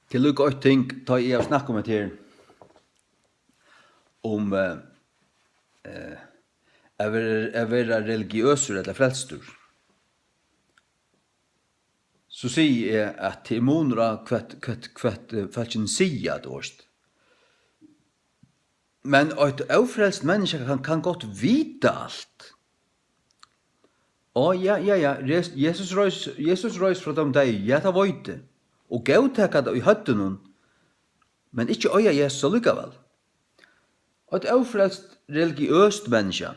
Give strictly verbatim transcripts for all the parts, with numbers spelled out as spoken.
Tað er líka eitt ting, tá eg havi snakkað um hetta her, um, eh, eh, at vera, at vera religiøsur ella frelstur. So sigi eg, at tað er munur á, hvat, hvat, hvat, eh, fólkini siga, tú veist. Men eitt ófrelst menniskja kann, kann gott vita alt. Á, ja, ja, ja, Res-, Jesus reis, Jesus reis frá teimum deyðu, ja, tað veit eg. Og góðtaka tað í høvdinum, men ikki eiga Jesus allíkavæl. Eitt ófrelst religiøst menniskja,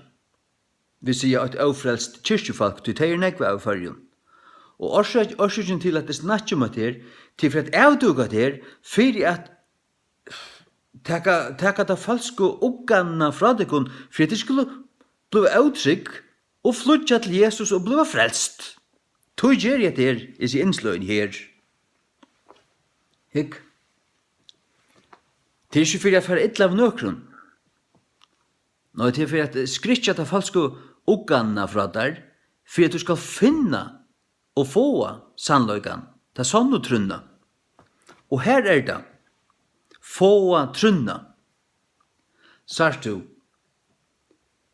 vil siga eitt ófrelst kirkjufólk, tí tey eru nógv av í Føroyum. Og orsøk-, orsøkin til, at eg snakki um hetta her, til fyri at avdúka hetta her, fyri at taka, taka ta falsku uggannina frá tykkum, fyri at tit skulu bliva ótrygg og flýggja til Jesus og bliva frelst. Tí geri eg hetta her, hesi innsløgini her. Hygg. Tað er ikki fyri at fara illa við nøkrum. Nei, tað er fyri at skrykkja ta falsku uggannina frá tær, fyri at tú skal finna og fáa sannleikan, ta sannu trúnna. Og her er tað, fáa trúnna. Sært tú,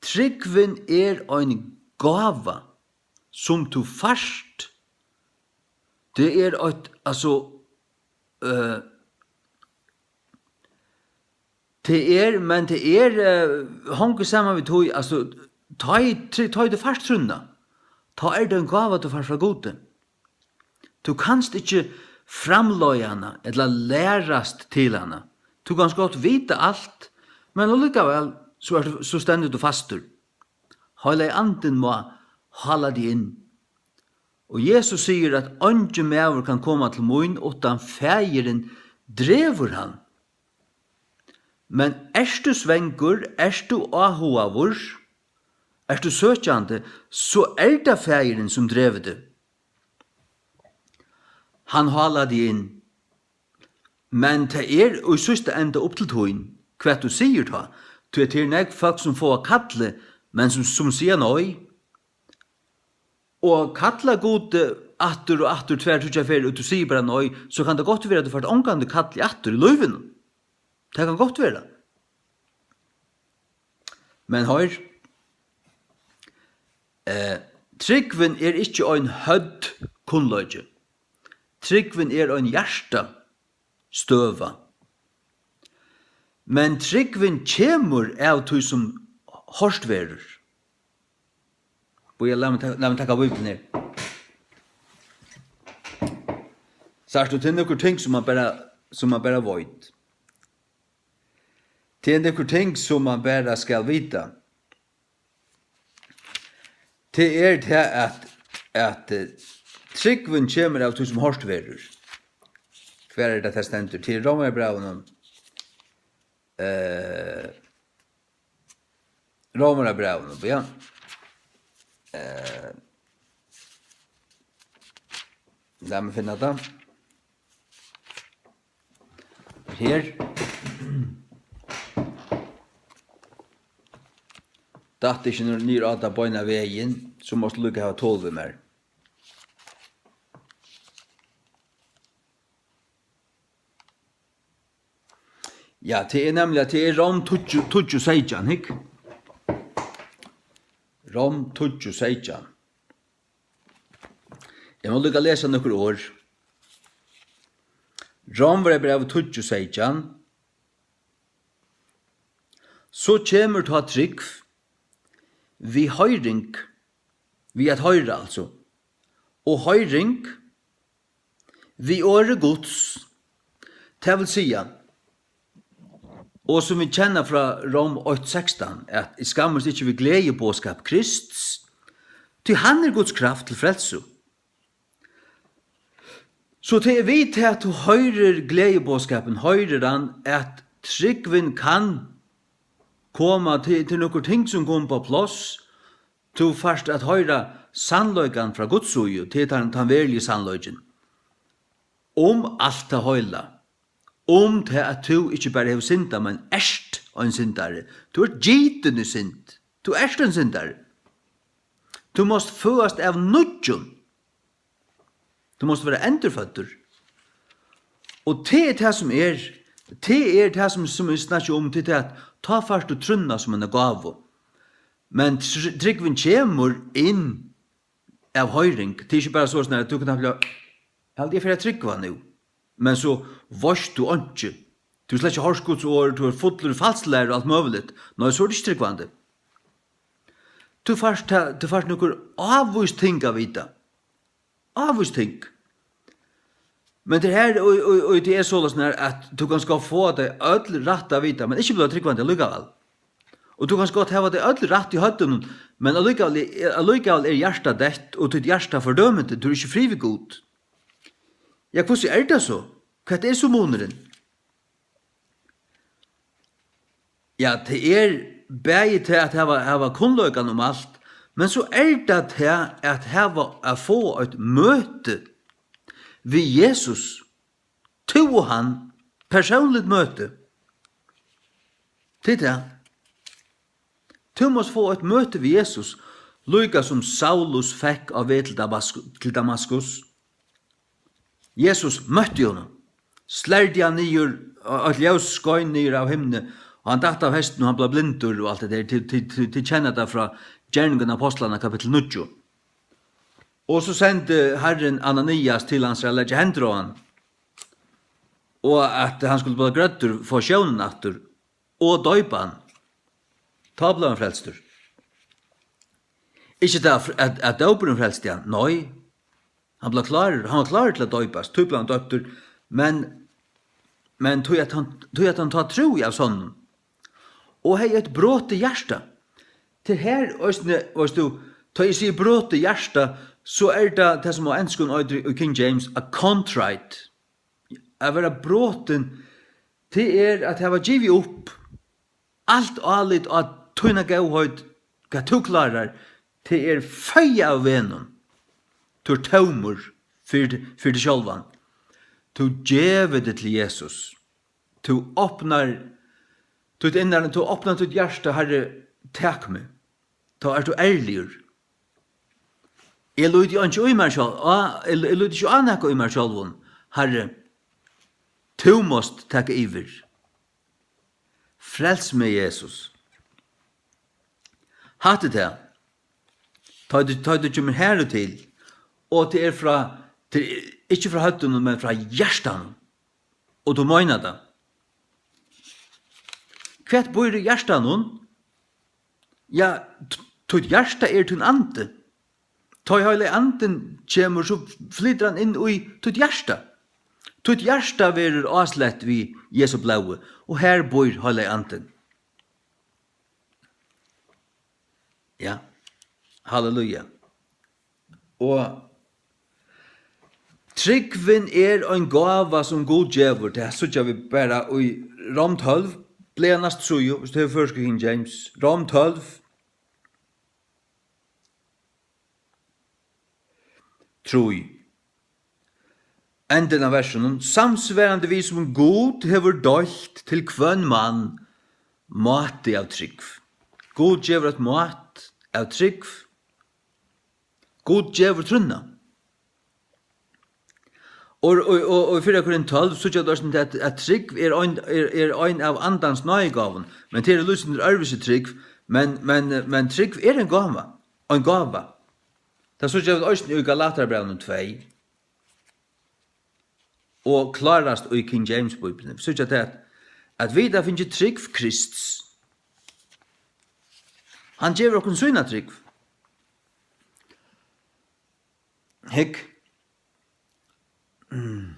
trúgvin er ein gáva, sum tú fært. Tað er eitt, altso, øh, tað er, men tað er, øh, hongur saman við tí, altso, tá ið, tá ið tú fært trúnna, tá er tað ein gáva, tú fært frá Gudi. Tú kanst ikki framleiða hana ella lærast til hana. Tú kanst gott vita alt, men allíkavæl, so ert tú, so stendur tú fastur. Heilagi Andin má hála teg inn. Og Jesus sigur, at eingin maður kann koma til mín, uttan Faðirin dregur hann. Men ert tú svangur, ert tú áhugaður, ert tú søkjandi, so er tað Faðirin, sum dregur teg. Hann hálar teg inn. Men tað er í síðsta enda upp til tín, hvat tú sigur tá, tí at tað eru nógv fólk, sum fáa kallið, men sum, sum siga nei. Og kalla Gud, eh, aftur og aftur, tvær, tríggjar ferðir, og tú sigur bara nei, so kann tað gott vera, at tú fært ongantíð kallið aftur í lívinum. Tað kann gott vera. Men hoyr, eh, trúgvin er ikki ein høvdkunnleiki. Trúgvin er ein hjartastøða. Men trúgvin kemur av tí, sum hoyrt verður. Bíða, lat meg ta-, lat meg taka Bíbliuna her. Sært tú, tað er nøkur ting, sum man bara, sum man bara veit. Tað er nøkur ting, sum man bara skal vita. Tað er tað, at, at, eh, trúgvin kemur av tí, sum hoyrt verður. Hvar er tað, tað stendur? Til Rómarbrævinum. Eh, Rómarbrævinum, ja. Eh, lat meg finna tað. Her. Datt ikki niður, niður á tað beinan vegin, so mást líka hava tol við mær. Ja, tað er nemliga, tað er Rom tíggju, tíggju seytjan, hygg. Rom tíggju seytjan. Eg má líka lesa nøkur orð. Rómverjabrævið tíggju seytjan. So kemur tá trúgv við hoyring, við at hoyra, altso, og hoyring við orði Guds. Tað vil siga, og sum vit kenna frá Rom eitt sekstan, at: "Eg skammist ikki við gleðiboðskap Krists, tí hann er Guds kraft til frelsu." So tað er við tað, at tú hoyrir gleðiboðskapin, hoyrir hann, at trúgvin kann koma til, til nøkur ting, sum koma upp á pláss. Tú fært at hoyra sannleikan frá Guds síðu, til tann, tann veruliga sannleikin um alt tað heila. Um tað, at tú ikki bara hevur syndað, men ert ein syndari. Tú ert gitin í synd. Tú ert ein syndari. Tú mást føðast av nýggjum. Tú mást vera endurføddur. Og tað er tað, sum er, tað er tað, sum, sum eg snakki um, tað er tað, at tá fært tú trúnna sum eina gávu. Men tr-, trúgvin kemur inn av hoyring. Tað er ikki bara soleiðis, at tú kanst halda, "Eg haldi, eg fer at trúgva nú." Men so veitst tú einki. Tú hevur slett ikki hoyrt Guds orð, tú ert fullur falsklæru og alt møguligt. Nei, so ert tú ikki trúgvandi. Tú fært ta-, tú fært nøkur ávís ting at vita. Ávís ting. Men tað er her, og, og, og tað er soleiðis, at tú kanst gott fáa tey øll rætt at vita, men ikki blíva trúgvandi allíkavæl. Og tú kanst gott hava tey øll rætt í høvdinum, men allíkavæl, allíkavæl er hjartað deytt, og títt hjarta fordømandi, tú ert ikki frí við Gud. Ja, hvussu er tað so? Hvat er so munurin? Ja, tað er bæði tað at hava, hava kunnleikan um alt, men so er tað tað at hava, at fáa eitt møti við Jesus, tú og hann, persónligt møti. Tað er tað. Tú mást fáa eitt møti við Jesus, líka sum Saulus fekk á veg til Damasku-, til Damaskus. Jesus møtti honum, slærdi hann niður, og eitt ljós skein niður av himni, og hann datt av hestinum, og hann bleiv blindur og alt tað har, tit, tit, tit, tit kenna tað frá Gerningarnar Ápostlarnar, kapittul níggju. Og so sendi Harrin Ananias til hansara at leggja hendur á hann, og at hann skuldi blíva grøddur, fáa sjónina aftur, og doypa hann. Tá bleiv hann frelstur. Ikki tað at, at, at dópurin frelsti hann, nei. Hann bleiv klárur, hann var klárur til at doypast, tí bleiv hann doyptur, men, men tí at hann, tí at hann tá trúði av sonnum. Og hevði eitt brotið hjarta. Tað er her, eisini, veitst tú, tá eg sigi brotið hjarta, so er tað tað, sum á enskum eitur í King James, a contrite. At vera brotin, tað er at hava givið upp. Alt álit á tína góðheit, hvat tú klárar, tað er feiað av vegnum. Tú ert tómur fyri, fyri teg sjálvan. Tú gevur teg til Jesus. Tú opnar títt innar, tú opnar títt hjarta, Harri, tak meg. Tá ert tú ærligur. Eg líti einki í mær sjálv, á, eg, eg líti ikki á nakað í mær sjálvum. Harri, tú mást taka yvir. Frels meg, Jesus. Hatta er tað. Tá ið, tá ið tú kemur her og til, og tað er frá, tað er ikki frá høvdinum, men frá hjartanum. Og tú meinar tað. Hvat býr í hjartanum? Ja, t-, títt hjarta er tín andi. Tá ið Heilagi Andin kemur, so flytur hann inn í títt hjarta. Títt hjarta verður áslett við Jesu blóði, og her býr Heilagi Andin. Ja, halleluja. Og trúgvin er ein gáva, sum Gud gevur. Tað síggja vit bara í Rom tólv, blaðarnæstu síðu, viss tú hevur føroysku King James. Rom tólv, trý. Endin av versinum, samsvarandi við sum Gud hevur deilt til hvønn mann máti av trúgv. Gud gevur eitt mát av trúgv. Gud gevur trúnna. Og, og, og, og í fyrra Korint tólv, síggja vit eisini at, at trúgv er ein, er, er ein av andans náðigávum, men tað er lýsandi øðrvísi trúgv, men, men, men trúgv er ein gáva, ein gáva. Tað síggja vit eisini í Galatarabrævinum tvey. Og klárast í King James Bíbliuni. Vit síggja tað, at, at vit hava fingið trúgv Krists. Hann gevur okkum sína trúgv. Hygg. Mm.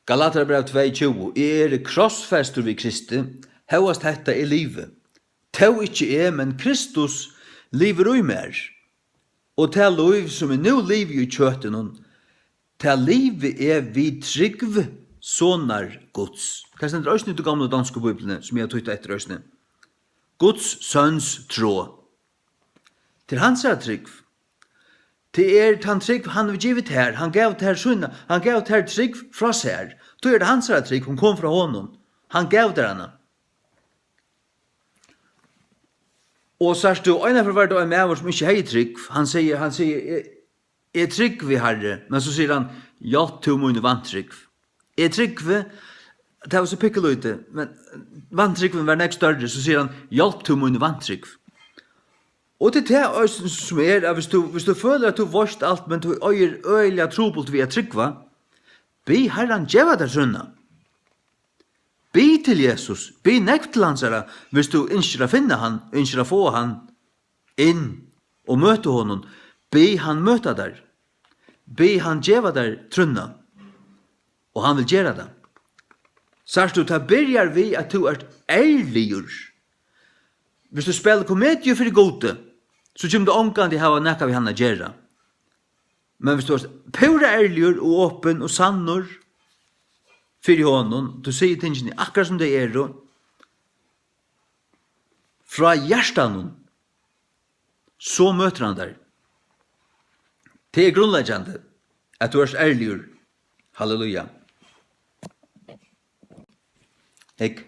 Galatarabræv tvey tjúgu. Eg eri krossfestur við Kristi, hóast hetta eg livi. Tó ikki eg, men Kristus livir í mær. Og tað lív, sum eg nú livi í kjøtinum, tað livi eg við trúgv Sonar Guds. Tað stendur eisini í tí gamlu donsku Bíbliuni, sum eg havi týtt eftir eisini. Guds søns tro. Tað er hansara trúgv. Tað er tann trúgv, hann hevur givið tær. Hann gav tær sína, hann gav tær trúgv frá sær. Tí er tað hansara trúgv, hon kom frá honum. Hann gav tær hana. Og sært tú, einaferð var tað ein maður, sum ikki hevði trúgv. Hann segði, hann segði, eg, Eg trúgvi, Harri, men so sigur hann: Hjálp tú míni vantrúgv. Eg trúgvi, tað var so pikkulítið, men vantrúgvin var nógv størri, so sigur hann: Hjálp tú míni vantrúgv. Og tað er tað eisini sum er, at viss tú, viss tú følir, at tú veitst alt, men tú eigur øgiliga trupult við at trúgva, bið Harran geva tær trúnna. Bið til Jesus, bið nógv til hansara, viss tú ynskir at finna hann, ynskir at fáa hann inn og møta honum, bið hann møta tær. Bið hann geva tær trúnna, og hann vil gera tað. Sært tú, tað byrjar við, at tú ert ærligur. Viss tú spælir komediu fyri Gudi, so kemur tú ongantíð hava nakað við hann at gera. Men viss tú ert púra ærligur og opin og sannur fyri honum, tú sigur tingini akkurát sum tey eru, frá hjartanum, so møtir hann tær. Tað er grundleggjandi, at tú ert ærligur. Halleluja. Hygg.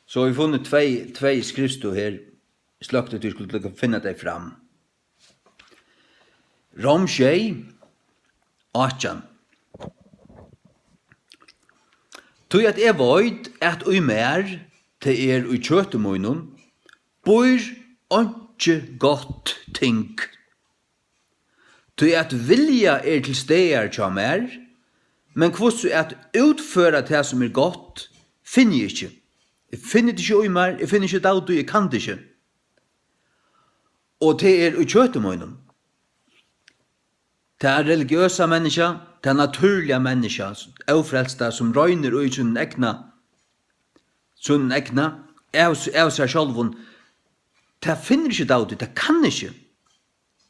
So havi eg funnið tvey, tvey skriftstøð her. Sløkti, tú skuldi kunna finna tey fram. Rom sjey, átjan. Tí at eg veit, at í mær, tað er í kjøti mínum, býr einki gott ting. Tí at vilja er til staðar hjá mær, men hvussu at útføra tað, sum er gott, finni eg ikki. Eg finni tað ikki í mær, eg finni ikki David, eg kann tað ikki. Og tað er í kjøti mínum. Tað religiøsa menniskja, tað natúrliga menniskja, ófrelsta, sum roynir í sínum egna, sínum egna, av, av sær sjálvum, tað finnur ikki David, tað kann ikki.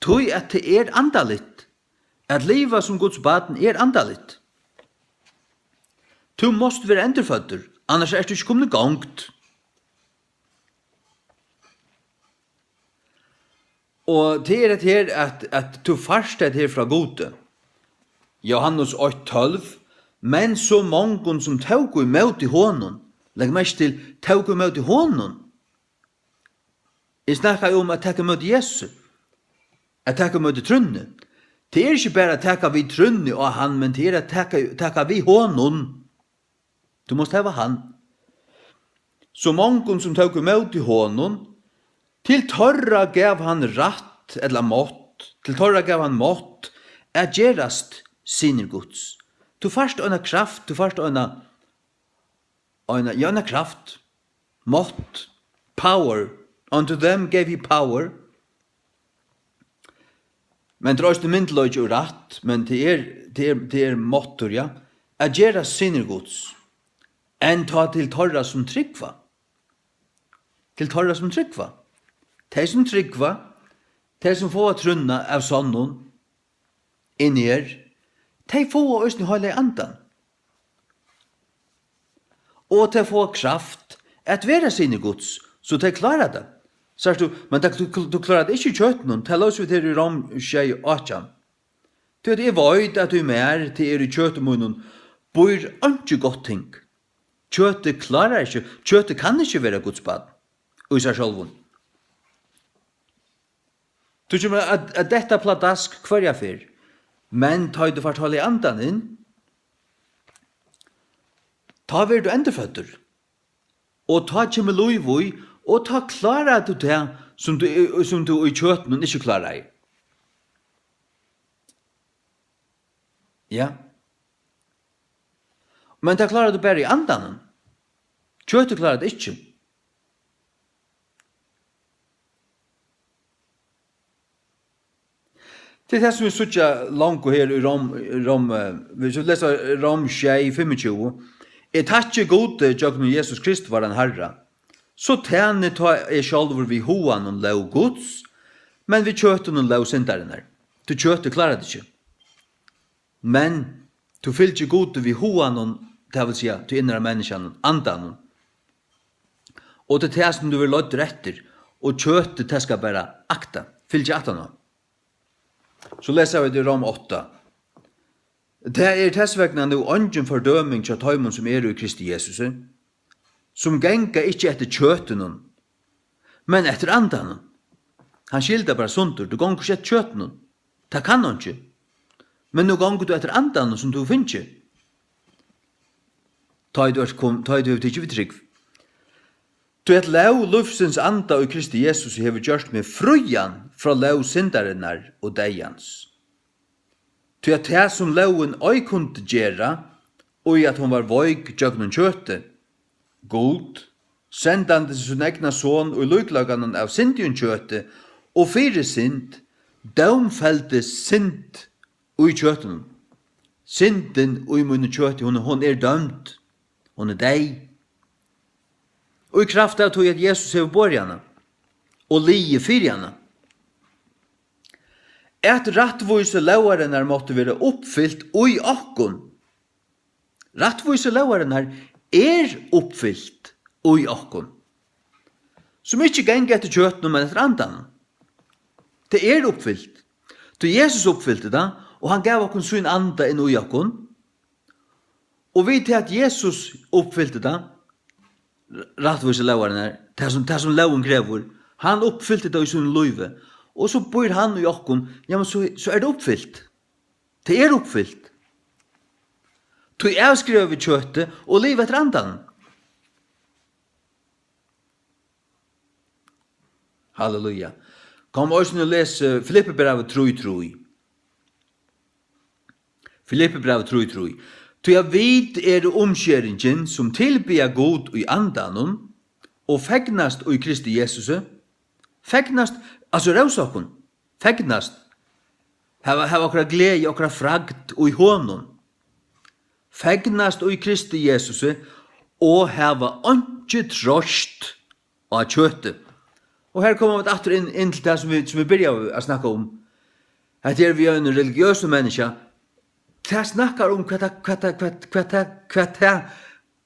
Tí at tað er andaligt. At liva sum Guds barn er andaligt. Tú mást vera endurføddur, annars ert tú ikki komin í gongd. Og tað er hetta her, at, at tú fært hetta her frá Gudi. Jóhannes eitt tólv: Men so mongum, sum tóku ímóti honum, legg merki til, tóku ímóti honum. Eg snakkaði um at taka ímóti Jesusi, at taka ímóti trúnni. Tað er ikki bara at taka við trúnni á hann, men tað er at taka, taka við honum. Tú mást hava hann. So mongum, sum tóku ímóti honum, til teirra gav hann rætt, ella mátt, til teirra gav hann mátt at gerast synir Guds. Tú fært eina kraft, tú fært eina, eina, ja, eina kraft, mátt, power. Unto them gave he power. Men tað er eisini myndugleiki og rætt, men tað er, tað er, tað er máttur, ja, at gerast synir Guds, enn tá til teirra, sum trúgva. Til teirra, sum trúgva. Tey, sum trúgva, tey, sum fáa trúnna av sonnum, inni er, tey fáa eisini Heilaga Andan. Og tey fáa kraft at vera synir Guds, so tey klára tað. Sært tú, men tað, tú, tú klárar tað ikki í kjøtinum, tað lósu vit her í Rom sjey átjan. Tí at eg veit, at í mær, tað er í kjøti mínum, býr einki gott ting. Kjøtið klárar ikki, kjøtið kann ikki vera Guds barn í sær sjálvum. Tú kemur at, at detta pladask hvørja ferð. Men tá ið tú fært Heilaga Andan inn, tá verður tú endurføddur. Og tá kemur lív í, og tá klárar tú tað, sum tú, sum tú í kjøtinum ikki kláraði. Ja. Men tað klárar tú bara í andanum. Kjøtið klárar tað ikki. Tað er tað, sum vit síggja longu her í Rom, Rom, eh, viss vit lesa Rom sjey fimmogtjúgu: Eg takki Gudi gjøgnum Jesus Krist, våran Harra. So tæni tá eg sjálvur við huganum lóg Guds, men við kjøtinum lóg syndarinnar. Tí kjøtið klárar tað ikki. Men tú fylgir Gudi við huganum, tað vil siga, tí innara menniskjanum, andanum. Og tað er tað, sum tú verður leiddur eftir, og kjøtið, tað skal bara akta, fylgja aftan á. So lesa vit í Rom átta. Tað er tess vegna nú eingin fordøming hjá teimum, sum eru í Kristi Jesusi, sum ganga ikki eftir kjøtinum, men eftir andanum. Hann skilur tað bara sundur, tú gongur ikki eftir kjøtinum. Tað kann hon ikki. Men nú gongur tú eftir andanum, sum tú hevur fingið. Tá ið tú ert kom-, tá ið tú hevur tikið við trúgv. Tí at lóg lívsins anda í Kristi Jesusi hevur gjørt meg frían frá lóg syndarinnar og deyðans. Tí at tað, sum lógin ei kundi gera, í at hon var veik gjøgnum kjøtið, Gud, sendandi sín egna son í líkleikanum av syndigum kjøti og fyri synd, dómfeldi synd í kjøtinum. Syndin í mínum kjøti, hon, hon er dømd, hon er deyð. Og í kraft av tí, at Jesus hevur borið hana og ligið fyri hana, at rættvísi lógarinnar mátti vera uppfylt í okkum. Rættvísi lógarinnar er uppfylt í okkum, sum ikki ganga eftir kjøtinum, men eftir andanum. Tað er uppfylt. Tí Jesus uppfylti tað, og hann gav okkum sín anda inn í okkum. Og við tí at Jesus uppfylti tað, rættvísi lógarinnar, tað sum, tað sum lógin krevur, hann uppfylti tað í sínum lívi. Og so býr hann í okkum, ja, men so, so er tað uppfylt. Tað er uppfylt. Tí avskriva vit kjøtið og liva eftir andanum. Halleluja. Kom eisini og les, eh, Filippibrævið trý trý. Filippibrævið trý trý. Tí at vit eru umskeringin, sum tilbiðja Gud í andanum og fegnast í Kristi Jesusi. Fegnast, altso rósa okkum. Fegnast. Hava, hava okkara gleði, okkara fragd í honum. Fegnast í Kristi Jesusi og hava einki troyst á kjøti. Og her koma vit aftur inn, inn til tað, sum vit, sum vit byrjaðu at snakka um. Hetta er við einum religiøsum menniskja. Tað snakkar um, hvat tað, hvat tað, hvat, hvat tað, hvat tað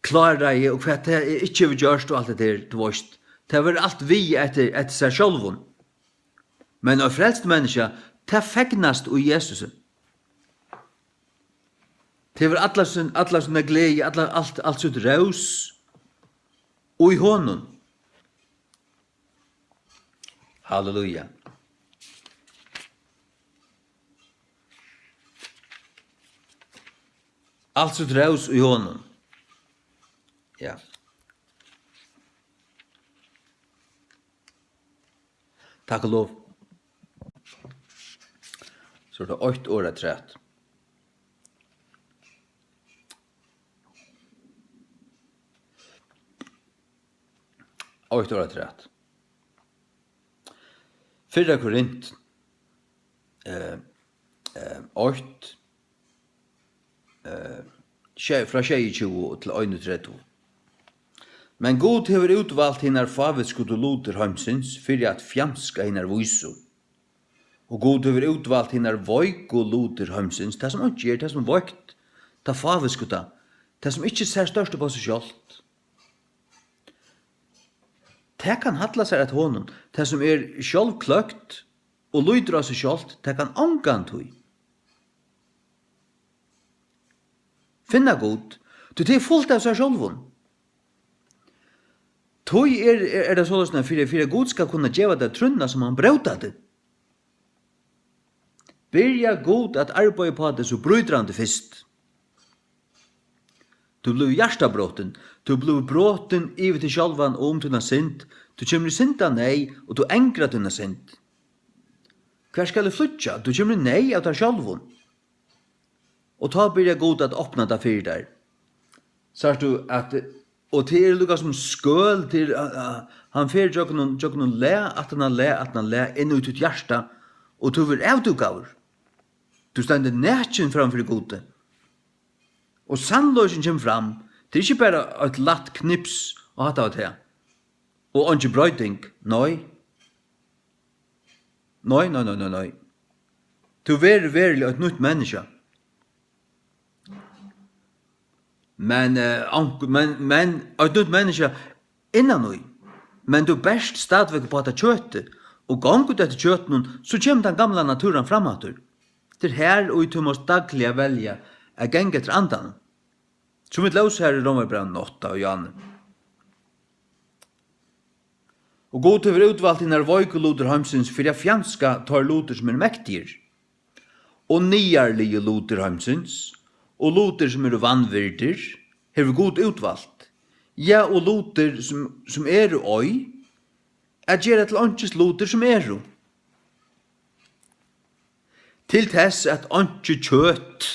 kláraði, og hvat tað ikki hevur gjørt, og alt hetta her, tú veist. Tað verður alt við eftir, eftir sær sjálvum. Men eitt frelst menniskja, tað fegnast í Jesusi. Tað hevur alla sín, alla sína gleði, alla, alt, alt sítt rós í honum. Halleluja. Alt sítt rós í honum. Ja. Takk og lov. So er tað eitt orð afturat. Eitt orð afturat. Fyrra Korint, eh, eh, eitt, eh, sjey, frá sjeyogtjúgu til einogtretivu. Men Gud hevur útvalt hinar fávitskudu lutir heimsins fyri at fjanska hinar vísu. Og Gud hevur útvalt hinar veiku lutir heimsins, tað sum einki er, tað sum er veikt, tað fávitskuta, tað sum ikki sær stórt upp á seg sjálvt. Tað kann halla sær at honum, tað sum er sjálvkløkt og lítur á seg sjálvt, tað kann ongantíð finna Gud, tí tað er fult av sær sjálvum. Tí er, er, er tað soleiðis, at fyri, fyri at Gud skal kunna geva tær trúnna, so má hann bróta teg. Byrja Gud at arbeiða upp á teg, so brýtur hann teg fyrst. Tú blívur hjartabrotin, tú blívur brotin yvir teg sjálvan og um tína synd, tú kemur í syndaneyð og tú angrar tína synd. Hvar skal eg flýggja? Tú kemur í neyð av tær sjálvum. Og tá byrjar Gud at opna tað fyri tær. Sært tú at, og tað er líka sum skøl, tað er, uh, uh, hann fer gjøgnum, gjøgnum lag, aftan á lag, aftan á lag, inn í títt hjarta, og tú verður avdúkaður. Tú stendur nakin framfyri Gudi. Og sannleikin kemur fram. Tað er ikki bara eitt lætt knips, og hatta var tað. Og eingin broyting. Nei. Nei, nei, nei, nei, nei. Tú verður veruliga eitt nýtt menniskja. Men, eh, onk-, men, men eitt nýtt menniskja innan í. Men tú berst stadigvæk upp á hetta kjøtið, og gongur tú eftir kjøtinum, so kemur tann gamla natúran fram aftur. Tað er har, og tú mást dagliga velja at ganga eftir andanum. Sum vit lósu har í Rómarbrævinum átta og Jóhannes. Og Gud hevur útvalt hinar veiku lutir heimsins fyri at fjanska teir lutir, sum eru mektigir. og niðarligu lutir heimsins, og lutir, sum eru vanvirdir, hevur Gud útvalt, ja, og lutir, sum, sum eru ei, at gera til einkis lutir, sum eru, til tess at einki kjøt,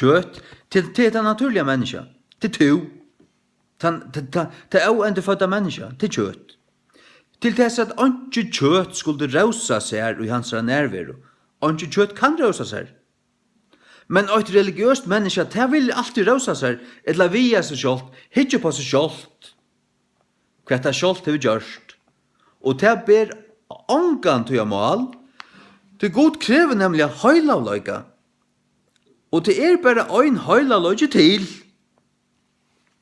kjøt, til, til tað natúrliga menniskja, til tú, tann, tað, tað, tað óendurfødda menniskja, til kjøt, til tess at einki kjøt skuldi rósa sær í hansara nærveru. Einki kjøt kann rósa sær. Men eitt religiøst menniskja, tað vil altíð rósa sær, ella viga seg sjálvt, hyggja upp á seg sjálvt, hvat tað sjálvt hevur gjørt. Og tað ber ongantíð á mál, tí Gud krevur nemliga heilagleika. Og tað er bara ein heilagleiki til.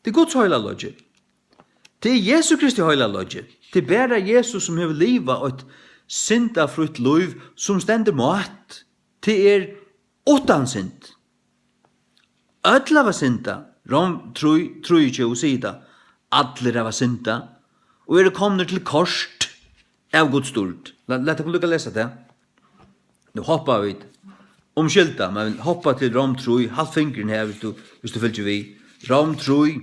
Tað er Guds heilagleiki. Tað er Jesu Kristi heilagleiki. Tað er bara Jesus, sum hevur livað eitt syndafrítt lív, sum stendur mát. Tað er uttan synd. Øll hava syndað. Rom trý, trýogtjúgu sigur tað. Allir hava syndað og eru komnir til kort av Guds dýrd. La-, lat okkum líka lesa tað. Nú hoppa vit. Umskylda, men hoppa til Rom trý, halt fingurin her, viss tú, viss tú fylgir við. Rom trý,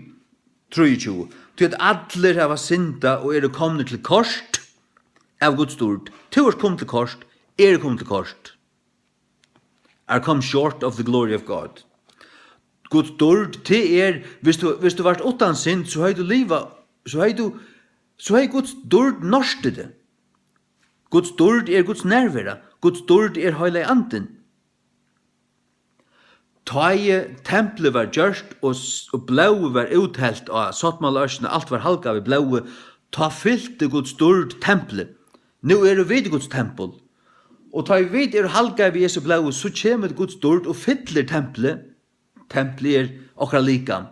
trýogtjúgu. Tí at allir hava syndað og eru komnir til kort av Guds dýrd. Tú ert komin til kort, eg eri komin til kort. Are come short of the glory of God. Guds dýrd, tað er, viss tú, viss tú vart uttan synd, so hevði tú livað, so hevði tú, so hevði Guds dýrd nortið teg. Guds dýrd er Guds nærvera. Guds dýrd er Heilagi Andin. Tá ið templið var gjørt og s-, og blóðið var úthelt á sáttmálaørkina, alt var halgað við blóði, tá fylti Guds dýrd templið. Nú eru vit Guds tempul. Og tá ið vit eru halgað við Jesu blóði, so kemur Guds dýrd og fyllir templið. Templið er okkara likam.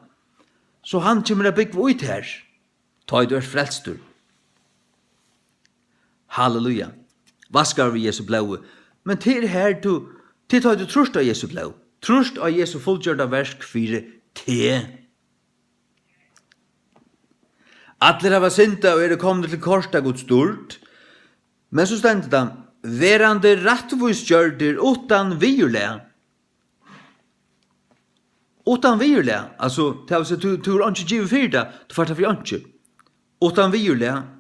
So hann kemur at búgva í tær, tá ið tú ert frelstur. Halleluja. Vaskar við Jesu blóði. Men tað er her tú, tað er tá tú trýrt á Jesu blóð. Trýrt á Jesu fullgjørda verk fyri teg. Allir hava syndað og eru komnir til kort av Guds dýrd. Men so stendur tað, verandi rættvísgjørdir uttan viðurlag. Uttan viðurlag, altso, tað vil siga, tú, tú hevur einki givið fyri tað, tú fært tað fyri einki. Uttan viðurlag,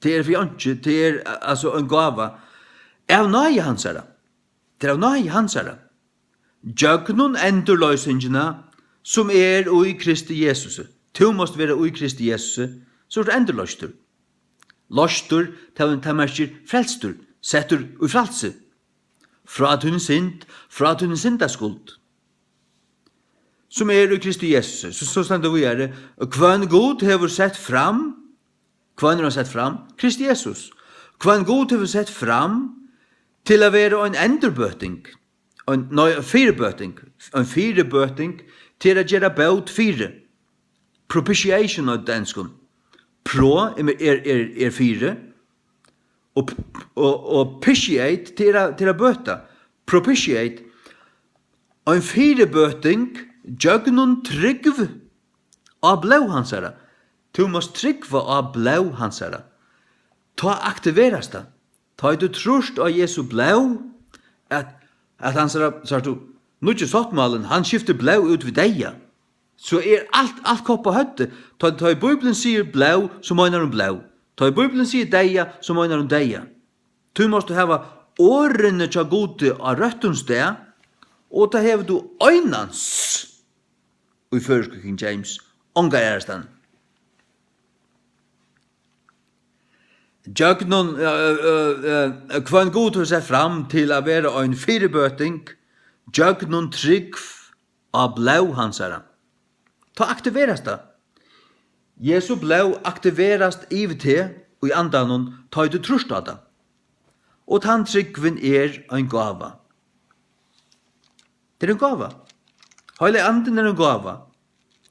tað er fyri einki, tað er, altso, ein gáva. Av náði hansara. Tað er av náði hansara. Gjøgnum endurloysingina, sum er í Kristi Jesusi. Tú mást vera í Kristi Jesusi, so ert tú endurloystur. Loystur, tað, tað merkir frelstur, settur í frælsi. Frá tíni synd, frá tíni syndaskuld, sum er í Kristi Jesusi. So, so stendur víðari, hvønn Gud hevur sett fram, hvønn er hann sett fram? Krist Jesus. Hvønn Gud hevur sett fram til at vera ein endurbøting, ein, nei, ein fyribøting, ein fyribøting til at gera bót fyri. Propitiation á donskum. Pro er, er, er, er fyri, og, og, og pitiate, tað er at, tað er at bøta. Propitiate. Ein fyribøting gjøgnum trúgv á blóð hansara. Tú mást trúgva á blóð hansara. Tá aktiverast tað. Tá ið tú trýrt á Jesu blóð, at, at hansara, sært tú, nýggi sáttmálin, hann skiftir blóð út við deyða. So er alt, alt koppað á høvdið. Tá, tá ið Bíblian sigur blóð, so meinar hon blóð. Tá ið Bíblian sigur deyða, so meinar hon deyða. Tí mást tú hava orðini hjá Gudi á røttum stað, og tað hevur tú einans í føroysku King James, ongar aðrastaðni. Gjøgnum, eh, eh, eh, hvønn Gud hevur sett fram til at vera ein fyribøting, gjøgnum trúgv á blóð hansara. Tá aktiverast tað. Jesu blóð aktiverast yvir teg í andanum, tá ið tú trýrt á tað. Og tann trúgvin er ein gáva. Tað er ein gáva. Heilagi Andin er ein gáva.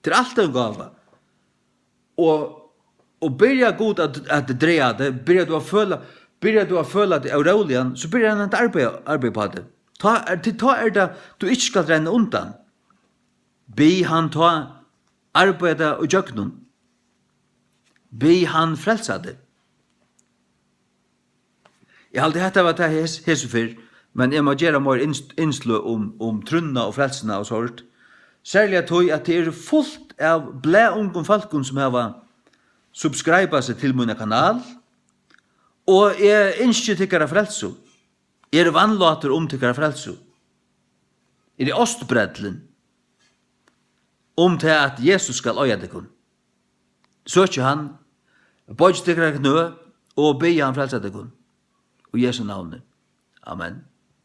Tað er alt ein gáva. Og, og byrjar Gud at, at draga teg, byrjar tú at føla, byrjar tú at føla teg óróligan, so byrjar hann at arbeiða, arbeiða uppá teg. Tá er, til tá er tað, tú ikki skalt renna undan. Bið hann tá arbeiða ígjøgnum. Bið hann frelsa teg. Eg haldi, hetta var tað hes-, hesi ferð. Men eg má gera meir ins-, innsløg um, um trúnna og frelsuna og sort. Serliga tí, at tað er fult av blaðungum fólkum, sum hava subscribað seg til mína kanal, og eg ynski tykkara frelsu. Eg eri vannlátur um tykkara frelsu. Eg eri ástbrellin um tað, at Jesus skal eiga tykkum. Søkið hann, boygið tykkara knø og biðið hann frelsa tykkum. Í Jesu navni. Amen.